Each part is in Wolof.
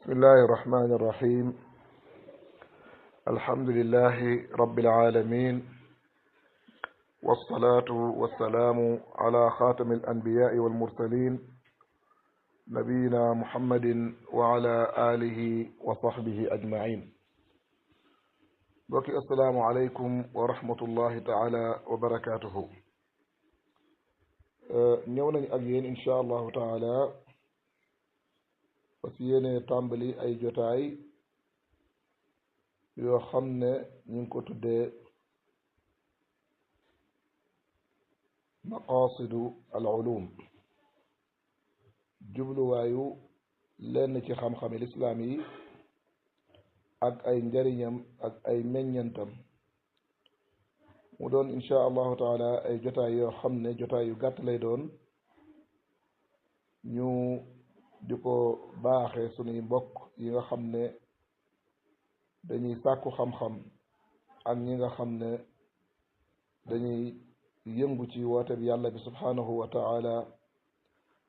بسم الله الرحمن الرحيم. الحمد لله رب العالمين، والصلاة والسلام على خاتم الأنبياء والمرسلين نبينا محمد وعلى آله وصحبه أجمعين. السلام عليكم ورحمة الله تعالى وبركاته. نيونا أجين إن شاء الله تعالى فسيني تامبلي أي جتاي yoo xam ne ñu ngi ko tuddee maqaasidu al ulum, jubluwaayu lenn ci xam-xami lislaam yi ak ay njariñam ak ay meññantam. mu doon insha allahu taala ay jotaay yoo xam ne jotaay yu gàtt lay doon, ñu di ko baaxee sunuy mbokk yi nga xam ne dañuy sàkku xam-xam ak ñi nga xam ne dañuy yëngu ci woote bi yàlla bi subhanahu wa taala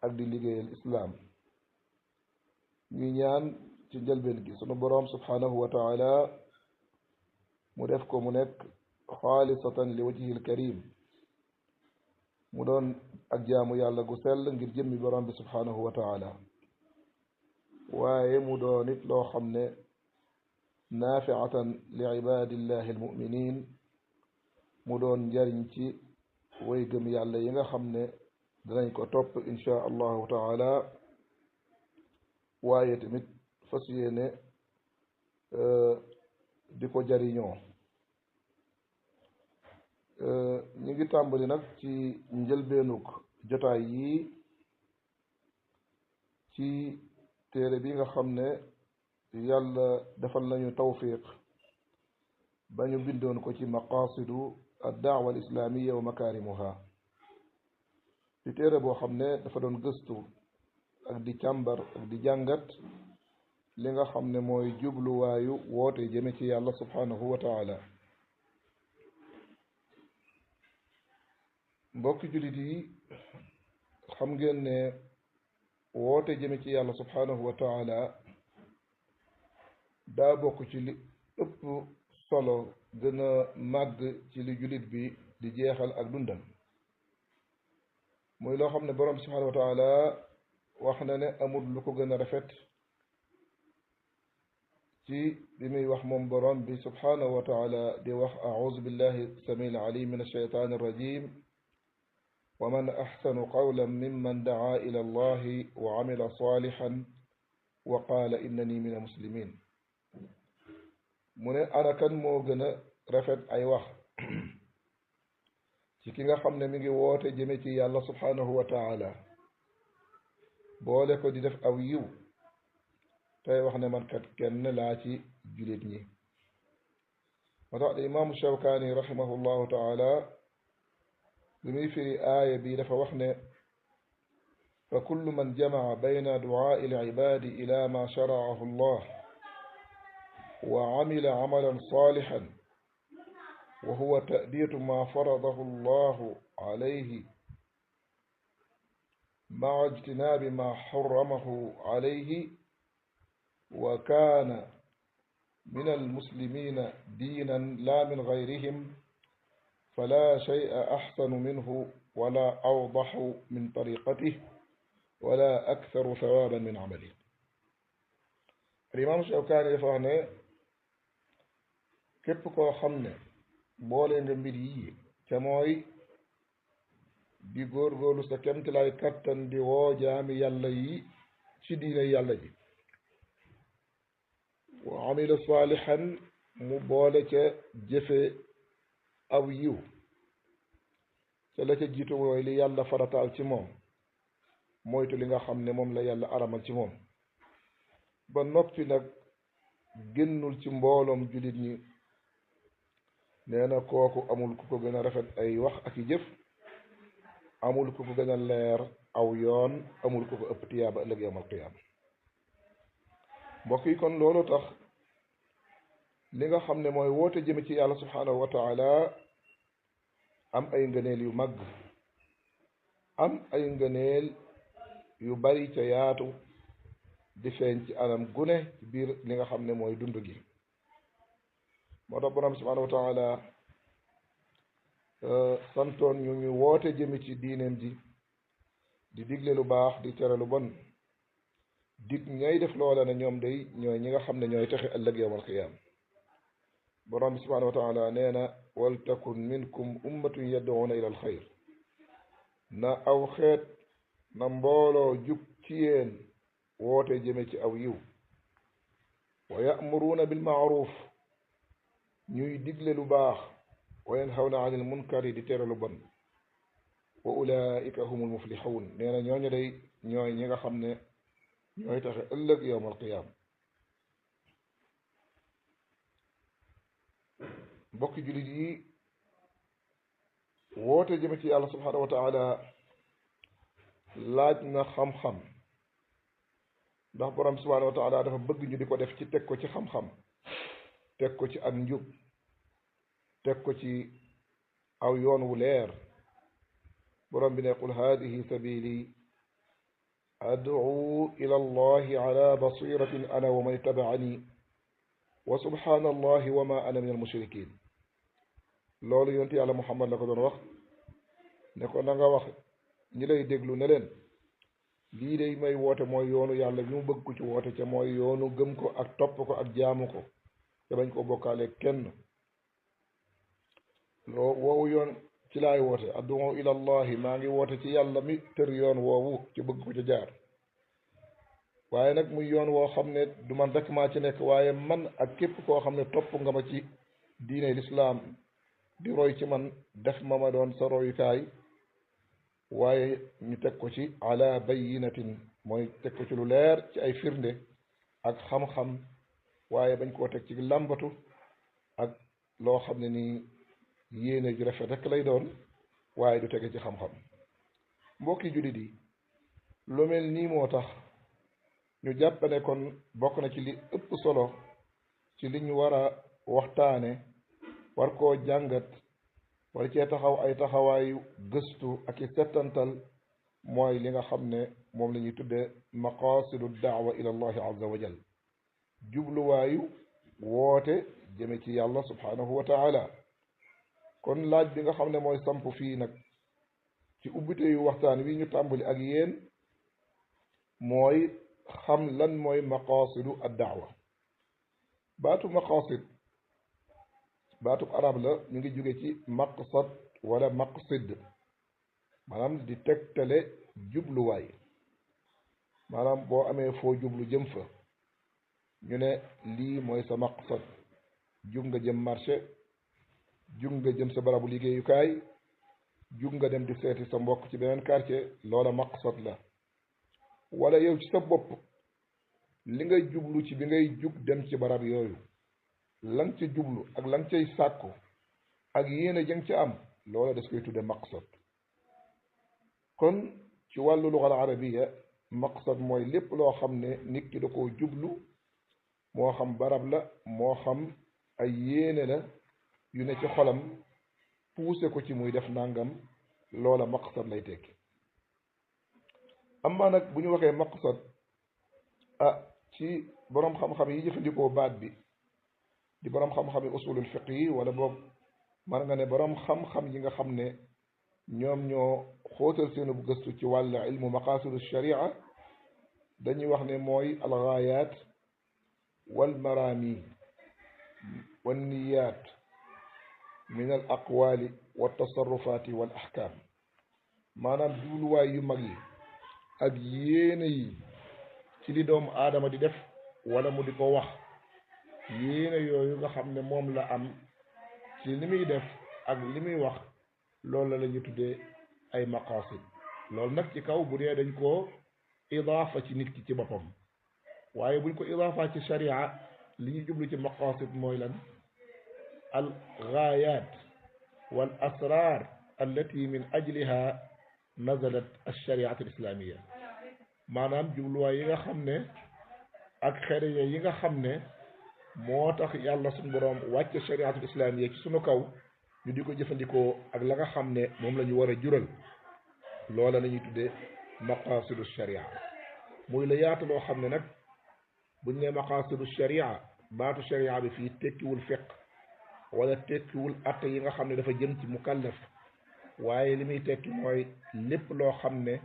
ak di liggéeyal islaam. ñuy ñaan ci njëlbeen gi sunu boroom subhanahu wa taala mu def ko mu nekk xaalisatan li wajhil karim, mu doon ak jaamu yàlla gu sell ngir jëmmi boroom bi subhanahu wa taala, waaye mu doon it loo xam ne naafiatan li ibadillahi almuminin, mu doon njariñ ci way gëm yàlla yi nga xam ne danañ ko topp insha allahu taala, waaye tamit fas yéene di ko jariñoo. ñu ngi tàmbali nag ci njëlbeenuk jotaay yi ci téere bi nga xam ne yàlla defal nañu tawfiq ba ñu bindoon ko ci maqaasidu ad-da'wa al-islamiyya wa makaarimuha, ci téere boo xam ne dafa doon gëstu ak di càmbar ak di jàngat li nga xam ne mooy jubluwaayu woote jëme ci yàlla subhanahu wa taala. mbokki jullit yi, xam ngeen ne woote jëme ci yàlla subhanahu wa taala daa bokk ci li ëpp solo, gën a màgg ci li jullit bi di jeexal ak dundam. muy loo xam ne borom bi subhanahu wa taala wax na ne amul lu ko gën a rafet ci bi muy wax moom borom bi subhanahu wa taala di wax a'udhu billahi samil alim min ash-shaytani ar-rajim wa man ahsanu qawlan mimman da'a ila allahi wa amila salihan wa qala innani min al-muslimin. mu ne ana kan moo gën a rafet ay wax ci ki nga xam ne mi ngi woote jëme ci yàlla subhanahu wa taala, boole ko di def aw yiw tey wax ne man kat kenn laa ci julit ñi. moo tax imaamu Shawkaani rahimahullahu taala bi muy firi aaya bi dafa wax ne fa kullu man jamaa bayna du'aa'i al-ibaadi ila ma shara'ahu allah وعمل عملا صالحا وهو تأدية ما فرضه الله عليه مع اجتناب ما حرمه عليه وكان من المسلمين دينا لا من غيرهم فلا شيء أحسن منه ولا أوضح من طريقته ولا أكثر ثوابا من عمله. الإمام الشوكاني يفعل képp koo xam ne boole nga mbir yi ca mooy di góorgóorlu sa kemtilaay kattan di woo jaami yàlla yi ci diine yàlla ji, wa amila saalihan mu boole ca jëfe aw yiw, ca la ca jiitu mooy li yàlla farataal ci moom, moytu li nga xam ne moom la yàlla aramal ci moom, ba noppi nag génnul ci mbooloom jullit ñi. nee na kooku amul ku ko gën a rafet ay wax ak i jëf, amul ku ko gën a leer aw yoon, amul ku ko ëpp tiyaaba ëllëg yawmal qiyaama. mbokk yi, kon loolu tax li nga xam ne mooy woote jëme ci yàlla subhanahu wa taala am ay ngëneel yu mag, am ay ngëneel yu bari ca yaatu, di feeñ ci anam gune ci biir li nga xam ne mooy dund gi moo tax borom subhanahu wa taala santoon ñu woote jëme ci diineem ji di digle lu baax di tere lu bon dig ñay def loola ne ñoom day ñooy ñi nga xam ne ñooy texe ëllëg yawmal qiyaam borom subhanahu wa taala nee na wal takun minkum ummatun yad'una ila al xayr na aw xeet na mbooloo jug ci yéen woote jëme ci aw yiw wa ya'muruuna bil ma'ruf ñuy digle lu baax wa yanhawna anil munkari di tere lu bon wa ulaika humul muflixuun nee na ñooñu day ñooy ñi nga xam ne ñooy taxe ëllëg yawmal qiyaam mbokki jullit yi woote jëme ci yàlla subhanahu wa taala laaj na xam-xam ndax borom subhanahu wa taala dafa bëgg ñu di ko def ci teg ko ci xam-xam teg ko ci ak njub teg ko ci aw yoon wu leer borom bi ne qul hadihi sabili ad'u ila allahi ala basiratin ana wa man ittaba'ani wa subhana allahi wa ma ana min almushrikin loolu yonent yàlla muhammad la ko doon wax ne ko na nga wax ñi lay déglu ne leen lii day may woote mooy yoonu yàlla ñu bëgg ko ci woote ca mooy yoonu gëm ko ak topp ko ak jaamu ko te bañ ko bokkaale kenn woowu yoon ci laay woote ad'u ila allahi maa ngi woote ci yàlla mi tër yoon woowu ci bëgg ko ca jaar waaye nag muy yoon woo xam ne du man rek maa ci nekk waaye man ak képp koo xam ne topp nga ma ci diine lislaam di roy ci man def ma doon sa royukaay waaye ñu teg ko ci ala bayinatin mooy teg ko ci lu leer ci ay firnde ak xam-xam waaye bañ koo teg ci làmbatu ak loo xam ne nii yéene ju rafet rek lay doon waaye du tege ci xam-xam mbokki jullit yi lu mel nii moo tax ñu jàpp ne kon bokk na ci li ëpp solo ci li ñu war a waxtaane war koo jàngat war cee taxaw ay taxawaayu gëstu ak i settantal mooy li nga xam ne moom la ñuy tuddee maqasidu daawa ila allahi azza wa jal jubluwaayu woote jëme ci yàlla subhanahu wa taala kon laaj bi nga xam ne mooy samp fii nag ci ubbite yu waxtaan wi ñu tàmbali ak yéen mooy xam lan mooy maqasidu ad daawa baatu maqasid baatub arab la ñu ngi jóge ci maqsad wala maqsid maanaam di tegtale jubluwaay maanaam boo amee foo jublu jëm fa ñu ne lii mooy sa maqsad jug nga jëm marché jug nga jëm sa barabu liggéeyukaay jug nga dem di seeti sa mbokk ci beneen quartier loola maqsad la wala yow ci sa bopp li ngay jublu ci bi ngay jug dem ci barab yooyu lan ca jublu ak lan cay sàkku ak yéene jëng ca am loola des koy tudde maqsad kon ci wàllu luga al arabiya maqsad mooy lépp loo xam ne nit ki da koo jublu moo xam barab la moo xam ay yéene la yu ne ci xolam poussé ko ci muy def nangam loola maqsad lay tekki amma nag bu ñu waxee maqsad ci boroom xam-xam yi jëfandikoo baat bi di boroom xam-xam yi usulul fiq yi wala boog man nga ne boroom xam-xam yi nga xam ne ñoom ñoo xóotal seenu bu gëstu ci wàllu ilmu maqasidu sharia dañuy wax ne mooy algaayat wal marami wal niyat min al aqwali wa tasarrufati wal ahkam maanaam jubluwaay yu mag yi ak yéene yi ci li doomu aadama di def wala mu di ko wax yéene yooyu nga xam ne moom la am ci li muy def ak li muy wax loolu la ñu tuddee ay maqasid loolu nag ci kaw bu dee dañ koo idaafa ci nit ki ci boppam waaye buñ ko idaafa ci sharia li ñu jublu ci maqasid mooy lan al gaayat wal asrar allati min ajliha nazalat alshariat al islamia maanaam jubluwaay yi nga xam ne ak xereñe yi nga xam ne moo tax yàlla suñu boroom wàcce shariat al islamia ci suñu kaw ñu di ko jëfandikoo ak la nga xam ne moom la ñu war a jural loola la ñuy tuddee maqasidu sharia muy la yaatu loo xam ne nag buñ ne maqasidu sharia baatu sharia bi fii tekkiwul fiq wala tekkiwul atte yi nga xam ne dafa jëm ci mukallaf waaye li muy tekki mooy lépp loo xam ne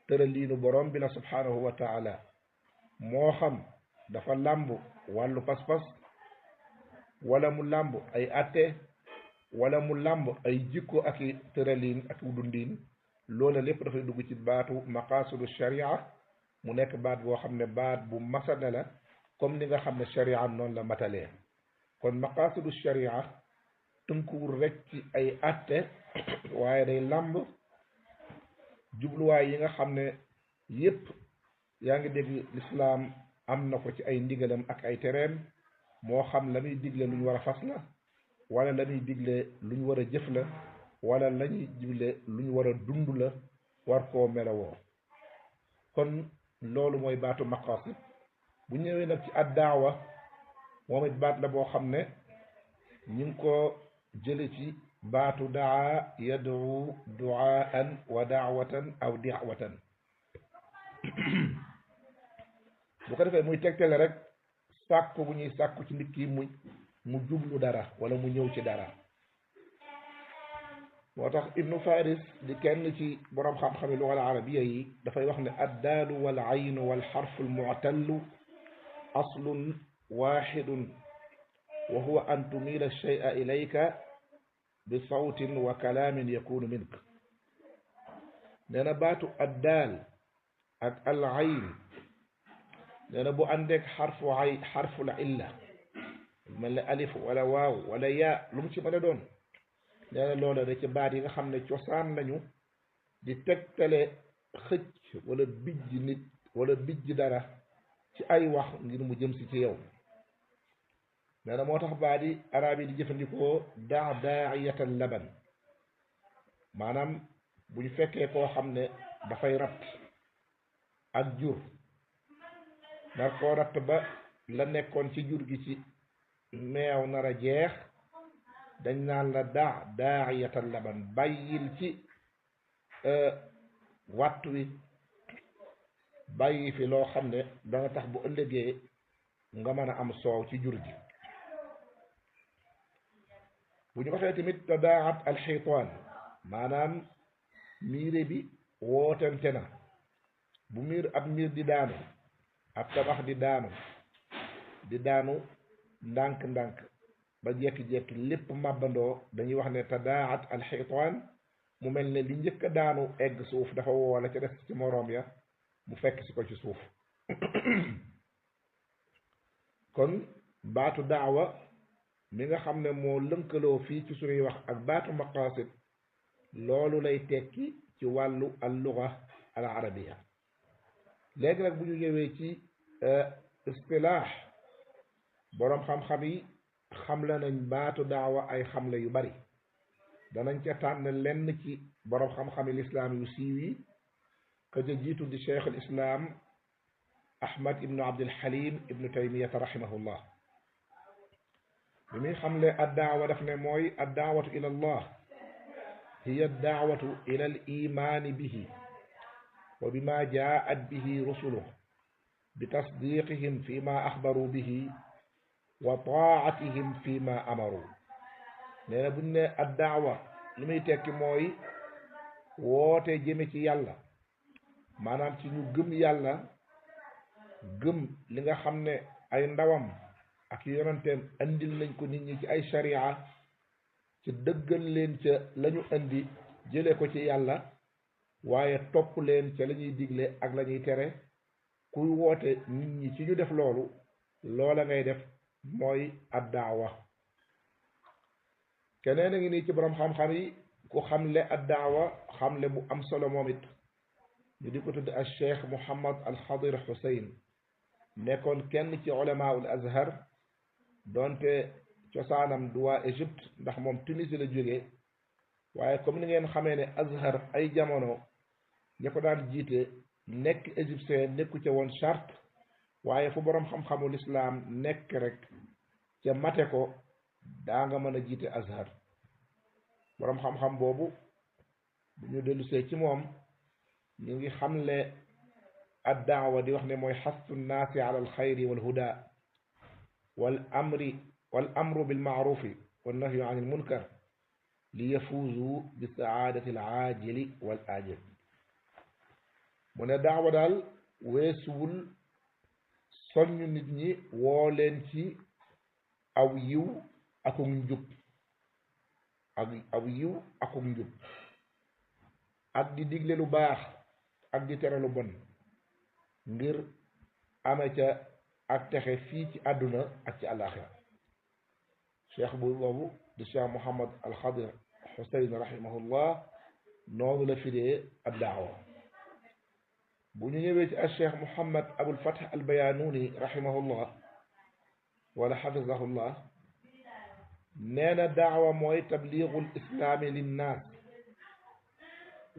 tëraliinu borom bi la subhanahu wa taala moo xam dafa làmb wàllu pas-pas wala mu làmb ay atte wala mu làmb ay jikko ak i tëraliin ak dundin loola lépp dafay dugg ci baatu maqasidu sharia mu nekk baat boo xam ne baat bu masana la comme ni nga xam ne sharia noonu la matalee kon maqasidu sharia tënkuwul rek ci ay atte waaye day làmb jubluwaay yi nga xam ne yépp yaa ngi dégg lislaam am na ko ci ay ndigalam ak ay tereem moo xam la muy digle lu ñu war a fas la wala la muy digle lu ñu war a jëf la wala la ñuy digle lu ñu war a dund la war koo melawoo kon loolu mooy baatu maqasid bu ñëwee nag ci addaawa moom it baat la boo xam ne ñu ngi ko jële ci baatu daa yad'u du'aan wa daawatan aw diawatan bu ko defee muy tegtale rek sàkku bu ñuy sàkku ci nit ki mu jublu dara wala mu ñëw ci dara moo tax ibnu faris di kenn ci borom xam-xami luga al arabiya yi dafay wax ne addaalu wal aynu wal xarfu al mu'tallu aslun waxidun wa huwa an tumila alshay'a ilayka bi sawtin wa kalaamin yakunu mink nee na baatu addaal ak al ayn nee na bu àndeek xarful illa mel ne alif wala waaw wala yaa lu mu ci mën a doon nee na loola da ci baat yi nga xam ne cosaan lañu di tegtale xëcc wala bijj nit wala bijj dara ci ay wax ngir mu jëm si ci yow nee na moo tax baat yi arab yi di jëfandikoo daa'iyatan laban maanaam bu ñu fekkee koo xam ne dafay ratt ak jur nar koo ratt ba la nekkoon ci jur gi ci meew nar a jeex dañ naan la daa'iyatan laban bàyyil ci wattu wi bàyyi fi loo xam ne danga tax bu ëllëgee nga mën a am soow ci jur gi bu ñu waxee tamit tadaa'at alxiitaan maanaam miire bi wootante na bu ab miir di daanu ab tabax di daanu ndànk-ndànk ba jekki-jekki lépp màbbandoo dañuy wax ne tadaa'at alxiitaan mu mel ne li njëkk a daanu egg suuf dafa woola ca des ci moroom ya mu fekk si ko ci suuf kon baatu daawa mi nga xam ne moo lënkaloo fii ci suñuy wax ak baatu maqasid loolu lay tekki ci wàllu al-lugha al-arabiyya léegi nag bu ñu ñëwee ci istilaax boroom xam-xam yi xamle nañ baatu daawa ay xamle yu bari danañ ca tànn lenn ci boroom xam-xami lislaam yu siiw yi ka ca jiitu di cheikh al islam ahmad ibnu abdul halim ibnu taymiyata rahimahullah bi muy xamle addaawa daf ne mooy addaawatu ila allah hiya addaawatu ila al imaani bihi wa bima jaat bihi rusuluh bi tasdiqihim fi ma axbaru bihi wa taatihim fi ma amaru nee na buñ ne addaawa li muy tekki mooy woote jëme ci yàlla maanaam ci ñu gëm yàlla gëm li nga xam ne ay ndawam ak yonanteem andil nañ ko nit ñi ci ay sharia ci dëggal leen ca lañu andi jële ko ci yàlla waaye topp leen ca la ñuy digle ak la ñuy tere kuy woote nit ñi ci ñu def loolu loola ngay def mooy addaawa keneen a ngi nii ci borom xam-xam yi ku xamle addaawa xamle bu am solo moom it ñu di ko tudd al cheikh Mouhammad al Xadir Xuseyn nekkoon kenn ci ulamaul azhar donte cosaanam du waa Égypte ndax moom Tunisie la jógee waaye comme ni ngeen xamee ne azhar ay jamono ñi ko daan jiite nekk égyptien nekku ca woon charte waaye fu boroom xam-xamul islaam nekk rek ca mate ko daa nga mën a jiite azhar boroom xam-xam boobu bu ñu dellusee ci moom ñu ngi xamle الدعوة دي وخني موي حث الناس على الخير والهدى والأمر بالمعروف والنهي عن المنكر ليفوزوا بسعادة العاجل والآجل من دعوة دال ويسول soññ nit ñi woo leen ci aw yiw akuk njub ak aw yiw akuk njub ak di digle lu baax ak di tere lu bon ngir ame ca ak texe fii ci àdduna ak ci àllaaxira cheikh bu boobu di cheikh Mouhamad al Xadir Xuseyn rahimahullah noonu la firee ad daawa bu ñu ñëwee ci al cheikh Mouhamad Abul Fath al Bayaanuni rahimahullah wala xafizahullah nee na daawa mooy tabliigul islaami linnaas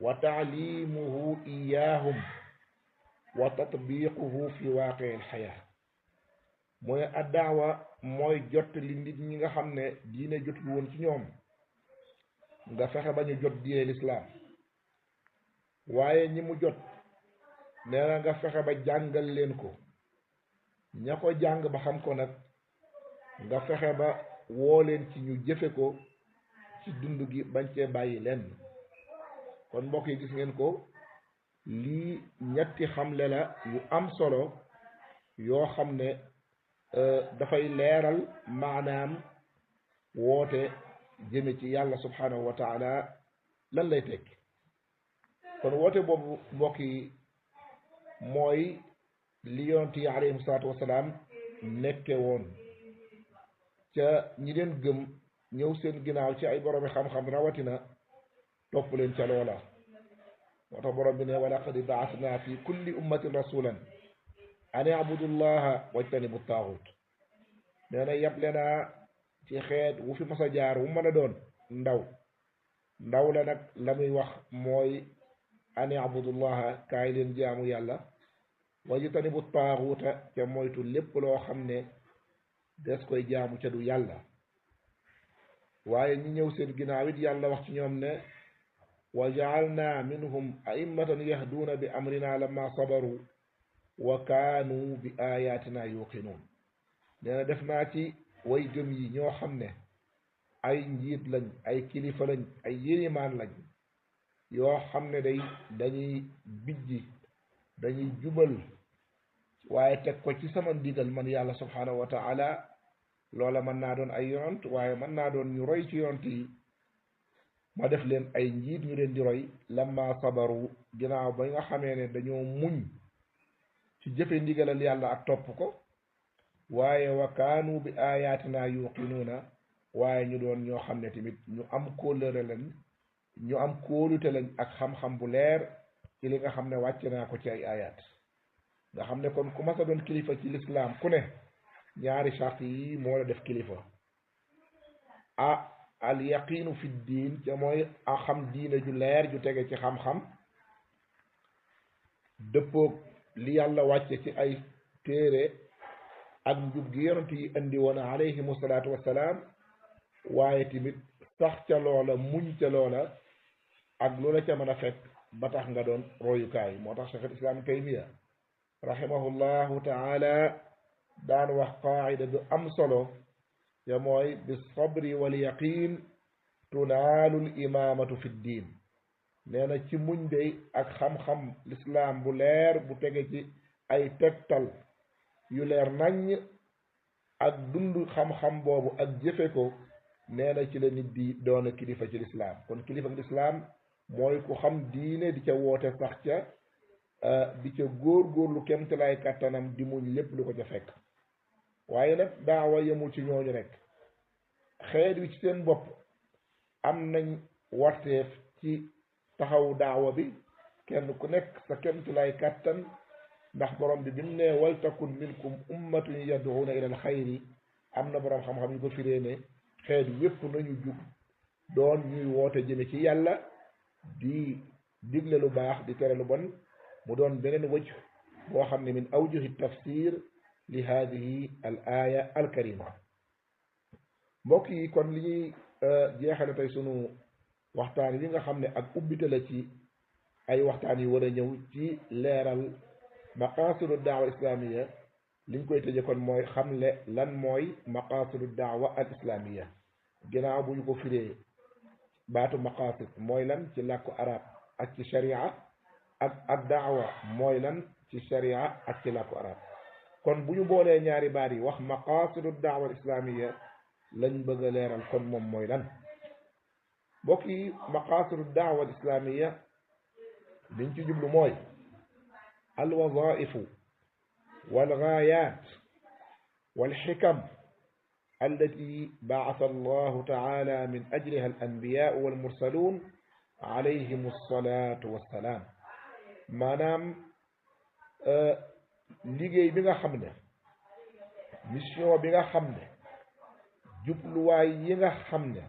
wa taalimuhu iyaahum wa tatbiquhu fi waaqii alxayaa mu ne ad daawa mooy jot li nit ñi nga xam ne diine jotul woon ci ñoom nga fexe ba ñu jot diine lislaam waaye ñi mu jot nee na nga fexe ba jàngal leen ko ña ko jàng ba xam ko nag nga fexe ba woo leen ci ñu jëfe ko ci dund gi bañ cee bàyyi leen kon mbokk yi gis ngeen ko lii ñetti xamle la yu am solo yoo xam ne dafay leeral maanaam woote jëme ci yàlla subhanahu wa taala lan lay tekki kon woote boobu mbokk yi mooy li yonent yi alayhim salaatu wasalaam nekke woon ca ñi leen gëm ñëw seen ginnaaw ci ay boroomi xam-xam rawatina topp leen ca loola moo tax borom bi ne wa laqad baasna fi kulli ummatin rasulan an ibudu llaha wajtanibu taaxut nee na yable naa ci xeet wu fi mas a jaar wu mën a doon ndaw la nag la muy wax mooy an ibudu llaha kaay leen jaamu yàlla wajtanibu taaxuta ca moytu lépp loo xam ne des koy jaamu ca du yàlla waaye ñi ñëw seen ginnaaw it yàlla wax ci ñoom ne wa jaalna minhum aimmatan yahduuna bi amrina lamma sabaru wa kaanu bi ayatina yuqinuun nee na def naa ci way gëm yi ñoo xam ne ay njiit lañ ay kilifa lañ ay yélimaan lañ yoo xam ne dañuy bijji dañuy jubal waaye teg ko ci sama ndigal man yàlla subhanahu wa taala loola mën naa doon ay yonant waaye mën naa doon ñu roy ci yonant yi ma def leen ay njiit ñu leen di roy lamma sabaru ginnaaw ba nga xamee ne dañoo muñ ci jëfe ndigalal yàlla ak topp ko waaye wa kaanu bi ayatina yuqinuuna waaye ñu doon ñoo xam ne tamit ñu am kóllëre lañ ñu am kóolute lañ ak xam-xam bu leer ci li nga xam ne wàcce naa ko ci ay ayat nga xam ne kon ku mas a doon kilifa ci lislaam ku ne ñaari charte yi moo la def kilifa al yaqinu fi diin ca mooy a xam diine ju leer ju tege ci xam-xam dëppoog li yàlla wàcce ci ay téere ak njub gi yonent yi indi woon alayhimu salaatu wassalaam waaye tamit sax ca loola muñ ca loola ak loola ca mën a fekk ba tax nga doon royukaay moo tax cheikh al islam taymiya rahimahullahu taala daan wax qaida du am solo te mooy bi sabri wal yaqin tunaalu l imamatu fi ddin nee na ci muñ day ak xam-xam l'islam bu leer bu tege ci ay tegtal yu leer naññ ak dund xam-xam boobu ak jëfe ko nee na ci la nit di doona kilifa ci l'islam kon kilifa l'islam mooy ku xam diine di ca woote sax ca di ca góor-góorlu kemtalaay kàttanam di muñ lépp lu ko ca fekk waaye nag daawa yemul ci ñooñu rek xeet wi ci seen bopp am nañ warteef ci taxaw daawa bi kenn ku nekk sa kemtalaay kàttan ndax borom bi mu ne waltakun minkum ummatun yad'una ila alxayri am na borom xam-xam yu ko firee ne xeet wépp nañu jug doon ñuy woote jëme ci yàlla di digle lu baax di tere lu bon mu doon beneen wëcc boo xam ne min awjuhi tafsir li hadihi al aya al karima mbokk yi kon li ñuy jeexale tey sunu waxtaan yi nga xam ne ak ubbite la ci ay waxtaan yi war a ñëw ci leeral maqasidu daawa islamiya liñ koy tëje kon mooy xamle lan mooy maqasidu daawa al islamiya ginnaaw bu ñu ko firee baatu maqasid mooy lan ci làkku arab ak ci sharia ak daawa mooy lan ci sharia ak ci làkku arab kon bu ñu boolee ñaari baat yi wax maqasidu daawa al islamiya lañ bëgg a leeral kon moom mooy lan mbokk yi maqasidu daawa al islamiya liñ ci jublu mooy al wadaifu wal gaayat wal xikam التي بعث الله تعالى من أجلها الأنبياء والمرسلون عليهم الصلاة والسلام maanaam liggéey bi nga xam ne mission bi nga xam ne jubluwaay yi nga xam ne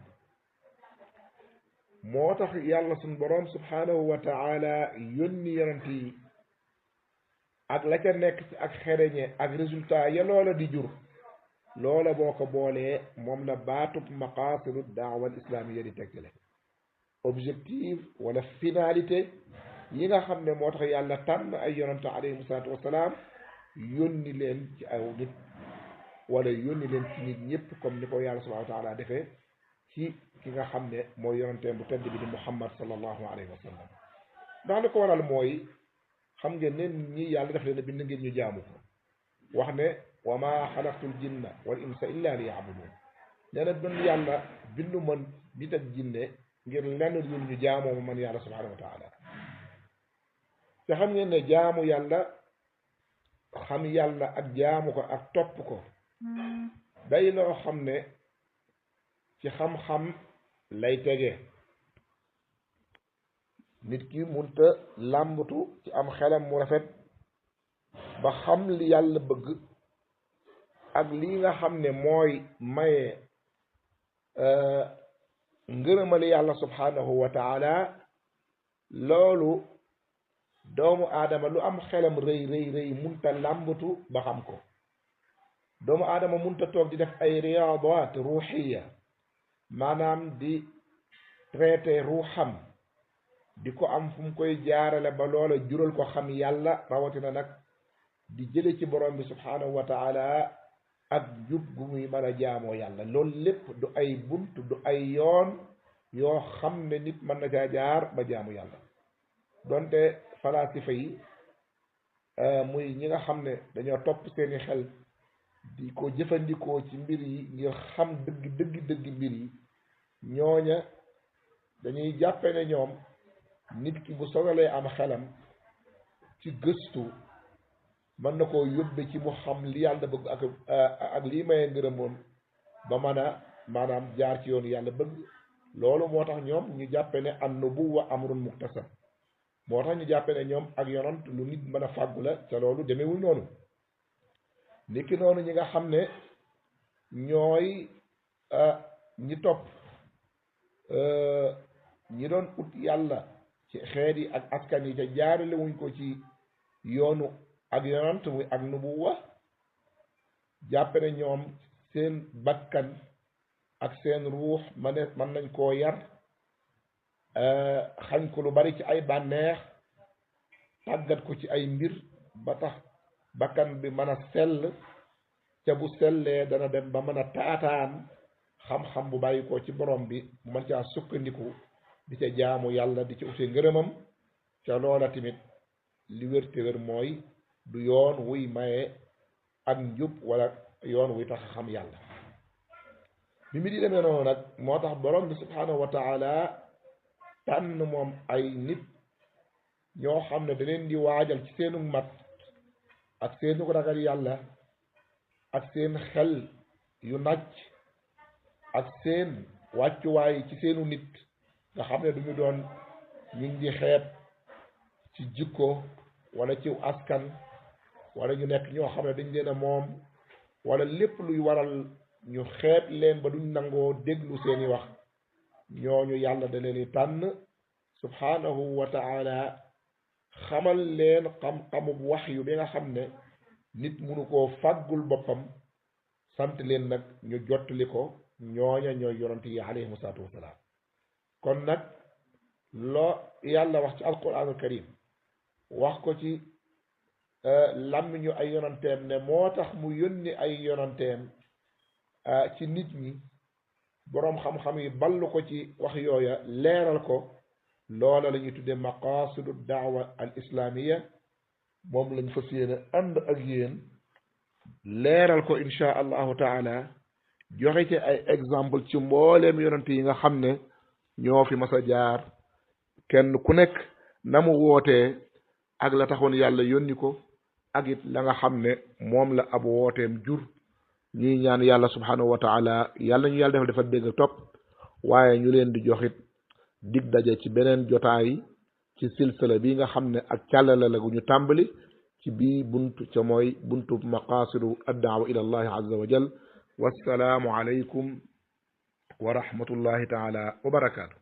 moo tax yàlla suñ boroom subhaanahu wa taala yónni yonent yi ak la ca nekk ci ak xereñe ak résultat ya loola di jur loola boo ko boolee moom la baatub maqaasidu daawa al islamiya di tegtale objectif wala finalité yi nga xam ne moo tax yàlla tànn ay yonante alayhim salaatu wasalaam yónni leen ci aw nit wala yónni leen ci nit ñëpp comme ni ko yàlla subhanahu wa taala defee ci ki nga xam ne mooy yonanteem bu tedd bi di muhammad sallallahu alayhi wa sallam ndax li ko waral mooy xam ngeen ne nit ñi yàlla def leen a bind ngir ñu jaamu ko wax ne wa ma xalaqtul jinna wal insa illa li yaabudun nee na doon yàlla bindu man nit ak jinne ngir lenn lu ñu jaamoo ma man yàlla subhanahu wa taala te xam ngeen ne jaamu yàlla xam yàlla ak jaamu ko ak topp ko day loo xam ne ci xam-xam lay tege nit ki munta làmbatu ci am xelam mu rafet ba xam li yàlla bëgg ak lii nga xam ne mooy maye ngërëmali yàlla subhanahu wa taala loolu doomu aadama lu am xelam rëy rëy rëy munta làmbatu ba xam ko doomu aadama munta toog di def ay riyaadaat ruuxiya maanaam di traité ruuxam di ko am fu mu koy jaarale ba loola jural ko xam yàlla rawatina nag di jële ci borom bi subhanahu wa taala ak jub gu muy mën a jaamoo yàlla loolu lépp du ay bunt du ay yoon yoo xam ne nit mën na caa jaar ba jaamu yàlla donte falaasifa yi muy ñi nga xam ne dañoo topp seeni xel di ko jëfandikoo ci mbir yi ngir xam dëgg mbir yi ñooña dañuy jàppe ne ñoom nit ki bu sogalee am xelam ci gëstu mën na koo yóbbe ci mu xam li yàlla bëgg ak lii maye ngërëmoon ba mën a maanaam jaar ci yoonu yàlla bëgg loolu moo tax ñoom ñu jàppe ne an nubuwwa amrun muktasab moo tax ñu jàppe ne ñoom ak yonant lu nit mën a fàggu la ca loolu demewul noonu niki noonu ñi nga xam ne ñooy ñi topp ñi doon ut yàlla ci xeet yi ak askan yi ca jaarale wuñ ko ci yoonu ak yonant muy ak nubuwa jàppe ne ñoom seen bakkan ak seen ruux mën nañ koo yar xañ ko lu bari ci ay bànneex tàggat ko ci ay mbir ba tax bakkan bi mën a sell ca bu sellee dana dem ba mën a taataan xam-xam bu bàyyi ko ci borom bi bu mën caa sukkandiku di ca jaamu yàlla di ca ute ngërëmam ca loola tamit li wér te wér mooy du yoon wuy maye ak njub wala yoon wuy tax xam yàlla bi mi di demee noonu nag moo tax borom bi subhanahu wa taala tànn moom ay nit ñoo xam ne da leen di waajal ci seenu mat ak seenu ragal yàlla ak seen xel yu nàcc ak seen wàccuwaay ci seenu nit nga xam ne duñu doon ñu ngi xeeb ci jikko wala ci askan wala ñu nekk ñoo xam ne dañ leen a moom wala lépp luy waral ñu xeeb leen ba duñ nangoo déglu seeni wax ñooñu yàlla da leen di tànn subhanahu wa taala xamal leen xam-xamub wax yu bi nga xam ne nit munu koo fàggul boppam sant leen nag ñu jottali ko ñooña ñooy yonent yi alayhimu salaatu wasalaam kon nag loo yàlla wax ci alquranul karim wax ko ci làmmiñu ay yonanteem ne moo tax mu yónni ay yonanteem ci nit ñi boroom xam-xam yi ballu ko ci wax yooya leeral ko loola la ñuy tuddee maqasidu daawa al islamiya moom lañ fas yéene ànd ak yéen leeral ko insha allahu taala joxe ci ay exemple ci mbooleem yonante yi nga xam ne ñoo fi mas a jaar kenn ku nekk na mu wootee ak la taxoon yàlla yónni ko ak it la nga xam ne moom la ab wooteem jur ñuy ñaan yàlla subhanahu wa taala yàlla ñu yàlla defal dégg topp waaye ñu leen di joxit dig daje ci beneen jotaay ci silsila bi nga xam ne ak càllala la gu ñu tàmbali ci bii buntu ca mooy buntu maqasidu addaawa ila allahi azza wa jal wassalaamu alaykum wa rahmatullahi taala wa barakaatu